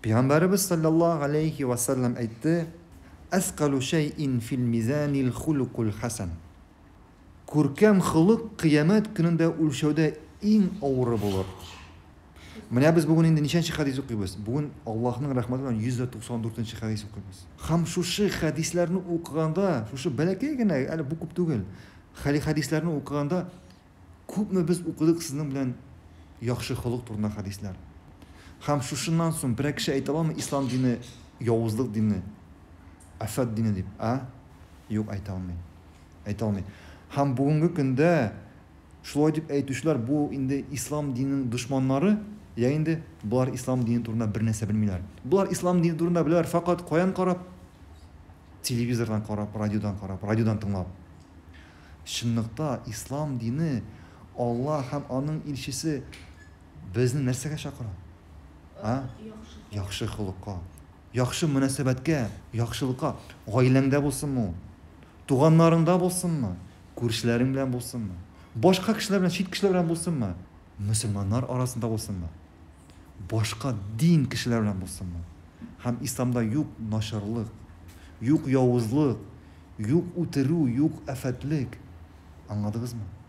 Пәйгамбәребез саллаллаһу алейхи ва саллям әйтте: "Әскалу шәйин фил мизанил хулукул хасан." Күркәм холык кыямәт көнендә үлчәүдә иң авыры булыр. Менә без бүген инде ничәнче хәдис укыйбыз? Бүген Аллаһның рәхмәте белән 194 нче хәдис укыйбыз. Һәм шушы хәдисләрне укыганда, шушы бәләкәй генә, әле бу күп түгел, хәли хәдисләрне укыганда күпме без укыдык сезнең белән яхшы холык турында хәдисләр. Һәм шушыннан соң берәр кеше әйтә аламы ислам дине явызлык дине, афәт дине дип, а? Юк, әйтә алмый. Әйтә алмый. Һәм бүгенге көндә шулай дип әйтүчеләр бу инде ислам диненең дошманнары, я инде болар ислам дине турында бер нәрсә белмиләр. Болар ислам дине турында беләләр факат каян карап? Телевизордан карап, радиодан карап, радиодан тыңлап. Чынлыкта ислам дине Алла һәм аның илчесе безне нәрсәгә чакыра? А? Яхшы холыкка, яхшы мөнәсәбәткә, яхшылыкка. Гаиләңдә булсынмы ул? Туганнарыңда булсынмы? Күршеләрең белән булсынмы? Башка кешеләр белән, чит кешеләр белән булсынмы? Мөселманнар арасында булсынмы? Башка дин кешеләр белән булсынмы? Һәм исламда юк начарлык, юк явызлык, юк үтерү, юк афәтлек. Аңладыгызмы?